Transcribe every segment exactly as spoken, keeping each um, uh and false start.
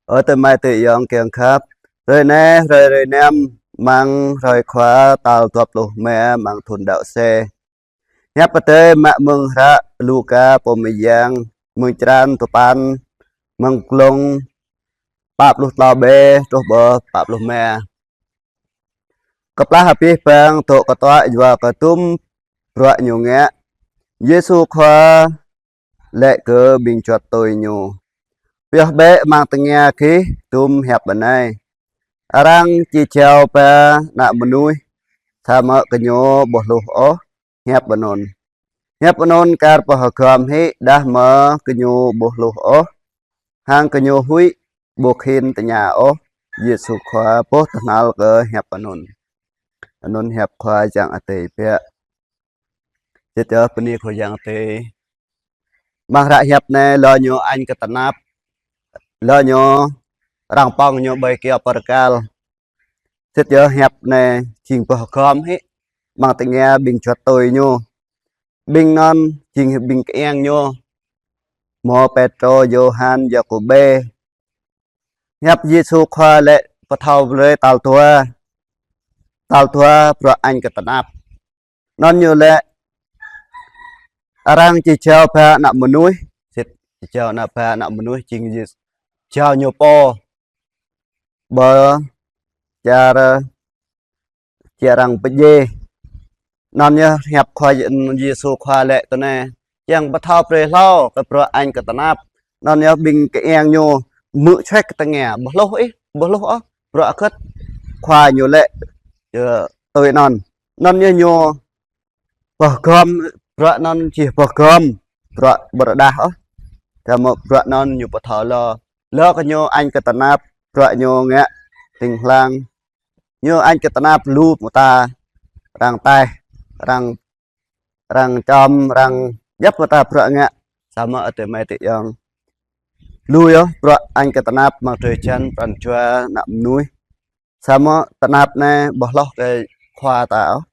Ơ adơi amai adơi ayŏng kiăng khăp. Hrơi anai, hrơi, hrơi năm, amăng hrơi Khua tal dua pluh rơma amăng thun đăo sĕ. Hiăp Adai mă mơ̆ng hră Luka pô mơyang, mơ̆ng črăn tơpăn, mơ̆ng glông pă pluh klâo B truh pơ pă pluh rơma. Kơplah abih bang dŏ kơtuă yua kơ dŭm bruă Ñu ngă, Yêsu Khua laĭ kơ ƀing čuăt tui Ñu: Pioh bĕ amăng tơngia gih dŭm hiăp anai: Arăng či jao ba Ană Mơnuih, samơ̆ gơñu ƀu hluh ôh hiăp anŭn. Hiăp anŭn kar pơhơgŏm hĭ, đah mơ̆ gơñu ƀu hluh ôh, hăng gơñu huĭ ƀu khĭn tơña ôh. Yêsu Khua pô tơhnal kơ hiăp anŭn. Anŭn hiăp Khua Yang Adai biă. Sĭt yơh bơni Khua Yang Adai. Amăng hră hiăp anai, lŏ ñu añ kơ tơnap, lŏ ñu arăng pŏng ñu ƀơi kyâo pơrkal. Sĭt yơh hiăp anai jing pơhơgŏm hĭ amăng tơngia ƀing čuăt tui Ñu. Ƀing anŭn jing ƀing kơiăng Ñu, hmâo Pêtrô, Yôhan, Yakôbê. Hiăp Yêsu Khua laĭ pơthâo brơi tal dua, tal dua bruă añ kơ tơnap. Anŭn Ñu laĭ: Arăng či jao ba Ană Mơnuih. Sĭt či jao ană, ba Ană Mơnuih jing Yêsu, jao Ñu pô ƀơi čar, čar arăng pơdjai. Anŭn yơh hiăp Khua Yê-, Yêsu Khua laĭ tui anai: Kiăng pơthâo brơi hlâo kơ bruă añ kơ tơnap. Anŭn yơh ƀing kơiăng Ñu hmư̆ čuĕk kơ tơngia, ƀu hluh ih, ƀu hluh ôh bruă hơget Khua Ñu laĭ, ơ, tui anŭn. Anŭn yơh Ñu pơhơgŏm, bruă anŭn či pơhơgŏm bruă ƀu rơđah ôh. Samơ̆ bruă anŭn Ñu pơthâo lŏ, lŏ kơ Ñu añ kơ tơnap, bruă Ñu ngă tĭng hlang. Ñu añ kơ tơnap lu mơta, arăng taih, arăng, arăng čăm, arăng djăp mơta bruă ngă. Samơ̆ adơi amai adơi ayŏng, lu yơh bruă añ kơ tơnap amăng drơi jăn pran jua Ană Mơnuih. Samơ̆ tơnap anai ƀu hloh kơ Khua ta ôh.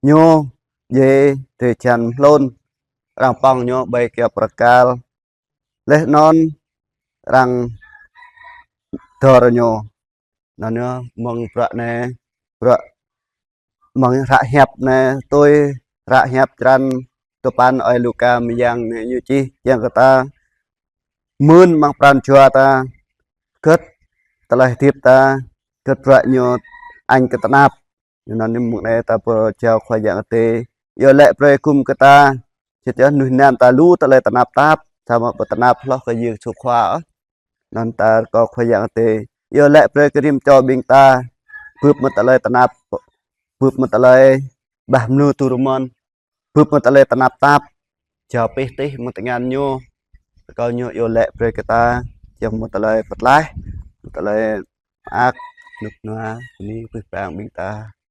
Ñu djai drơi jăn hlŭn, arăng pŏng Ñu ƀơi kyâo pơrkal. Laih anŭn arăng dŏr Ñu. Anŭn yơh mơ̆ng bruă anai, bruă mơ̆ng hră hiăp anai, tui hră hiăp črăn tơpăn ơi Luka mơyang anai ñu čih kiăng kơ ta mưn amăng pran jua ta, hơget tơlơi hơdip ta, hơget bruă ñu añ kơ tơnap. Anŭn yơh mơ̆ng anai ta pơjao Khua Yang Adai iâu laĭ brơi gum kơ ta. Sĭt yơh mơnuih anŭn ta lu tơlơi tơnap tap, samơ̆ ƀu tơnap hloh kơ Yêsu Khua ôh. Anŭn ta rơkâo Khua Yang Adai iâu laĭ brơi kơ rĭm čô ƀing ta bưp mơ̆ng tơlơi tơnap, bưp mơ̆ng tơlơi bah mlư tu rơmơn, bưp mơ̆ng tơlơi tơnap tap. Jao pih tih mơ̆ng tơngan Ñu, rơkâo Ñu iâu laĭ brơi kơ ta, jao mơ̆ng tơlơi pơtlaih, mơ̆ng tơlơi mơak, rơnŭk rơnua, bơni abih bang ƀing ta.